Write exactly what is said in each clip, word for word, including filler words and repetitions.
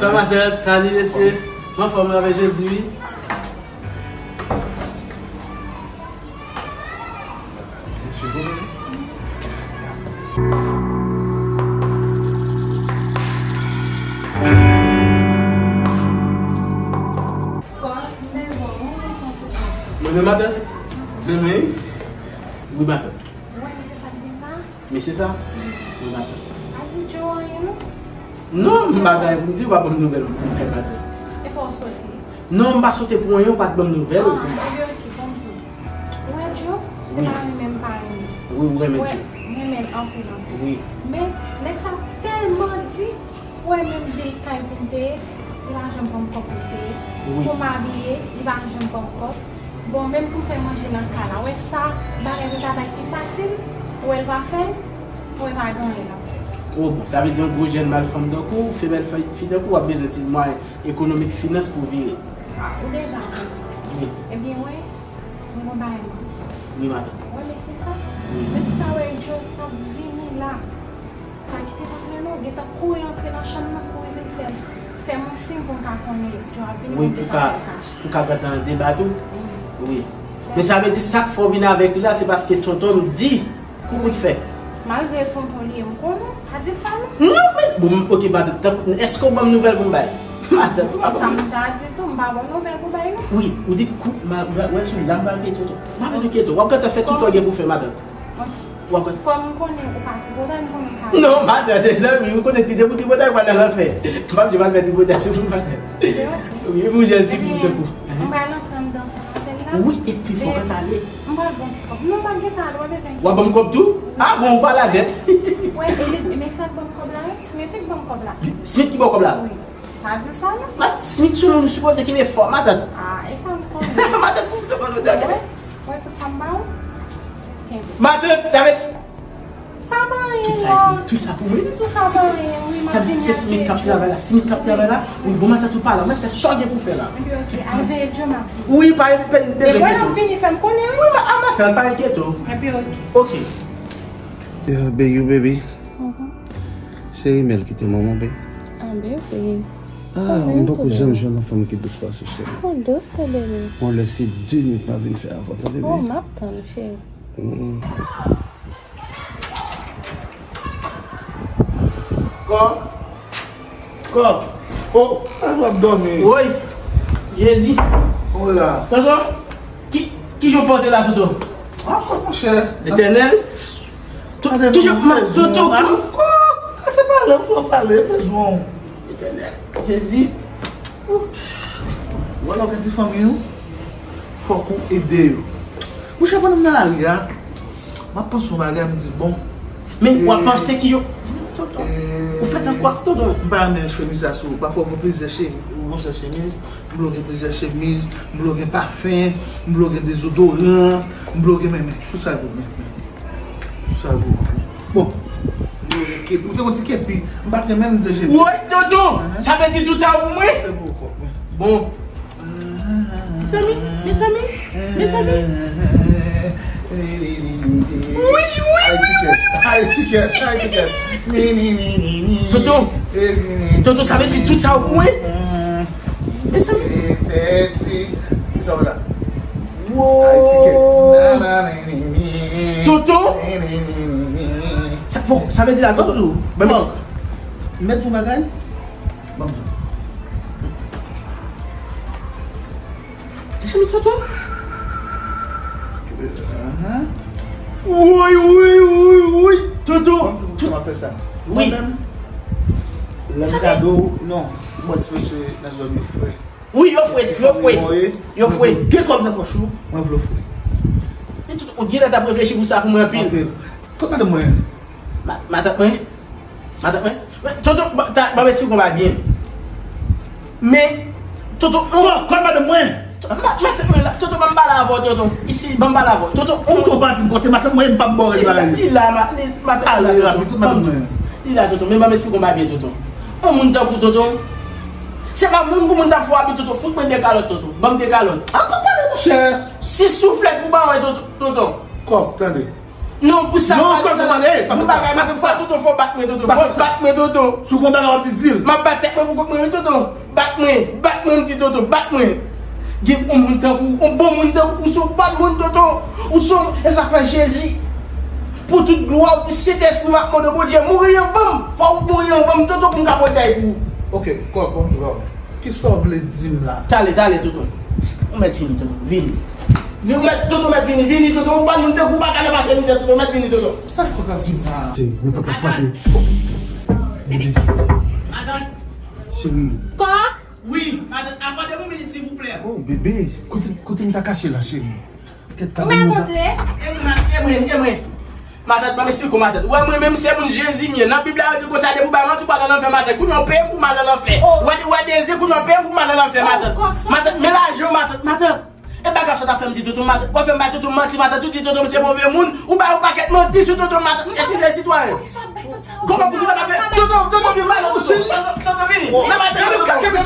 Sa matant, salut mesye. Mwen anfòm avèk Jezi wi. Mwen menm matant. Mwen menm. Wi matant. Mesye sa? Wi matant. Non, m pa gen anyen pou m di, ou pa ban m nouvèl pou m fè matant. Non, m pa sote pou anyen, ou pa t ban m nouvèl pou m bay. Ou wè Djo? Se pa renmen m pa renmen. Wi, ou renmen Djo. M renmen l anpil anpil. Wi. Men, nèg sa tèlman di, ou wè menm bil kay pou m peye, li pa janm ban m kòb pou m peye. Wi. Pou m abiye, li pa janm ban m kòb. Bon, menm pou m fè manje nan kay la, ou wè sa, bagay pou travay pi fasil, ou wè l pa fè l, ou wè pa gen anyen l ap fè. O bon, sa vle di yon gwo jèn malfanm tankou w, femèl fi tankou w ap bezwen ti mwayen ekonomik finans pou vire. A, ou deja konn sa. Wi. Ebyen, wè, mwen gon bagay mwen. Wi, matant. Wè, mesye sa. Wi. Men tout a wè Djo t ap vini la. Pa kite l antre non, gentan kouri antre nan chanm nan, kouri vin fè m, fè m yon siy pou m ka konnen Djo ap vini, wi, pou ka, pou ka gentan deba tou. Wi. Men sa vle di sa k fè w vin avèk li la, se paske tonton m di. Kou kout fè. Malgre tonton li ye, m konnen, pa di sa non. Non, men, bon, ok, matant, tankou, èske w ban m nouvèl pou m bay? Matant, ou pa ban m. Sa m ta di tou, m pa ban w nouvèl pou bay non. Wi, ou di kou, ma, ma, wè sou la, m pa enkyete tonton. M pa bezwen enkyete w. W ap gentan fè tout sa w gen pou fè, matant. W ap gentan. Kòm m konnen ou pa tripotay, m konnen ou pa. Non, matant, se zanmi, m konnen ki se pou tripotay, ou pa nan lanfè. M p ap di w al fè tripotay, se pou matant. Wi, pou jèn ti pou tankou. M pral antre anndan sa matèl la. Wi, epi fò w gentan ale. M pral ba w ti kòb. Non, m pa gentan ale, w pa bezwen. W ap ban m kòb tou? A bon, ou pa la nèt. Wè, e li, men sa k ban m kòb la, wi. Smith ki ban m kòb la. Smith ki ba w kòb la? Wi. Pa di sa, non. Matant, Smith se yon moun ou sipoze kenbe fò, matant. A, e sa m konnen. Matant, Smith te ban nou dènye. Wè, wè, tout sa m ba w. Kenbe. Matant, sa vle di. Sa pa anyen, non. Tout sa pou mwen. Tout sa pa anyen, wi, m ap vini. Sa vle di se Smith k ap travay la. Smith k ap travay la. Wi, bon, matant ou pa la. Mwen fè sa w gen pou fè la. Epi, ok, al veye Djo m ap vini. Wi, pa, pa bezwen enkyete w. Depi w ap vini, fè m konnen, wi. Wi, ma, a, matant, pa enkyete w. Epi, ok. Ok. Yeah, baby, baby. Cheri, men l kite manman, baby. A, baby. A, m poko janm jwenn yon fanm ki dous pase w, cheri. Ou dous, tande, baby. Yon lè se de minit m ap vin fè avè w, tande, baby. O, m ap tann, cheri. Mm. Kòk. Kòk. O, a w ap dòmi. Woy. Jezi. O la. Tonton, ki, ki jan w fè w te la, tonton? A, kòk, monchè. Letènèl. Tonton, ki jan, ma, tonton, ki jan. Kòk, kase pale, ou twò pale, bezwen w. Letènèl. Jezi. Ou wè lè w gen ti fanmi w, fòk ou ede yo. Monchè, pandan m nan lari a, m ap panse yon bagay, m di, bon. Men, w ap panse ki yo. Tonton, ou fèt an kwaf, tonton. M pa renmen chemiz sa sou ou. Pafwa, ou gen plizyè chemiz, ou gen plizyè chemiz, m vle w gen plizyè chemiz, m vle w gen pafen, m vle w gen dezodoran, m vle w gen, men, men, tout sa yo, men, men. Tout sa yo, men. Bon. M vle w gen kepi. Ou te gen yon ti kepi. M pa t renmen l, m te jete. Woy, tonton! Sa vle di tout sa yo pou mwen? Se pou ou, men. Bon. Mezanmi, mezanmi, mezanmi. Wi, wi, wi. Ay, tikèt. Ay, tikèt. Ay, tikèt. Ni, ni, ni, ni, ni. Tonton. Tonton, sa vle di tout sa yo pou mwen? Mezanmi. Ki sa w la? Ay, tikèt. Tonton. Sa, bon, sa vle di la, tonton. Ban m. Mèt yon bagay. Ban m sa. Mezanmi, tonton. Woy, woy, woy, woy. Tonton. Kòman w fè sa? Wi. Mwen menm, lè m kado, non. Mwen ti mesye nan zòn yo fre. Wi, yo fre, yo fre. Yo fre. Gen kòb nan pòch ou, mwen vle w fre. Men tonton, ou genlè t ap reflechi pou sa pou mwen anpil. Anpil. Kot madanm mwen? Ma-, matant mwen? Matant mwen? Men, tonton, ba, ta, ban m esplike w bagay byen. Men, tonton, on. Bon, kot madanm mwen? Ma-, matant mwen la, tonton, ban m pale avè w, tonton. Isi, ban m pale avè w. Tonton, on. Tonton, pa di m kote matant mwen, m p ap ba w rès bagay. Li la, ma-, li, matant mwen la, tonton. Kot madanm mwen? Li la, tonton, men ban m esplike w bagay byen, tonton. On moun tankou tonton, se pa moun pou moun t ap fè w abi, tonton. Fout mwen de kalòt, tonton. Ban m de kalòt. Ankò pale, monchè. Si souflèt pou ba w, tonton, tonton. Kòk, tande. Non, pou sa, non, pa kòl pou mande, pa fè sa. Pou bagay, pa fè sa. Toto, fò bat mwen, Toto. Fò bat mwen, Toto. Si w konn bagay w ap di, di l. M ap bat tèt mwen pou kont mwen, wi, Toto. Bat mwen, bat mwen, m di, Toto, bat mwen. Gen yon moun tankou, yon bon moun tankou, ou se yon bon moun, Toto. Ou se yon, e sa fè Jezi. Pou tout glwa, ou di Sentespri, m ap mande Bondye, mouri anvan m. Fò ou mouri anvan m, Toto, pou m ka pran kay pou ou. Ok, kòl, kòl, m di w. Kisa w vle di m la? Talè, talè, Toto. Ou mèt vini, Toto. Vini. Vini, ou mèt, Toto mèt vini. Vini, Toto. Ou pa moun tankou ou pa ka nan pase mizè, Toto. Ou mèt vini, Toto. Sa k ap di m la? Che, nenpòt la frape. Matant. Cheri. Kòk. Wi, matant. Akòde m yon minit, silvouplè. Oh, bebe. Kote, kote m ta kache la, cheri? Ou mèt antre. E mwen, e mwen, e mwen. Matant, ban m esplike w, matant. Ou wè mwen menm se moun Jezi m ye. Nan Bib la, yo di konsa, depi w bay manti, ou pral nan lanfè, matant. Kounye a w peye m pou m al nan lanfè. Ou wè, ou wè Dezi, kounye a w peye m pou m al nan lanfè, matant. Matant, men lajan w, matant, matant. E bagay sa w t ap fè m di Toto, matant. W ap fè m bay Toto manti, matant. Ou di Toto m se move moun. Ou bay yon pakèt manti sou Toto, matant. Èske se sitwayen? Kòman pou ki sa pa fè? Toto, Toto, vin la, Toto, Toto, vini. Nan maten, Toto, Toto, vini.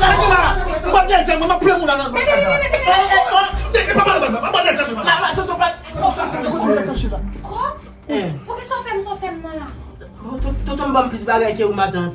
M pa dèzè, mwen, m ap pran moun la nan bagay la. Eh, eh, oh, eh, eh, papa, papa, papa, dèzè, papa. La, la, Toto, pa. Toto, Toto, Toto, Toto. Kòk? Eh. Poukisa w fè m sa w fè m nan la? Bon, Toto, Toto, m ban m plis bagay ke ou, matant.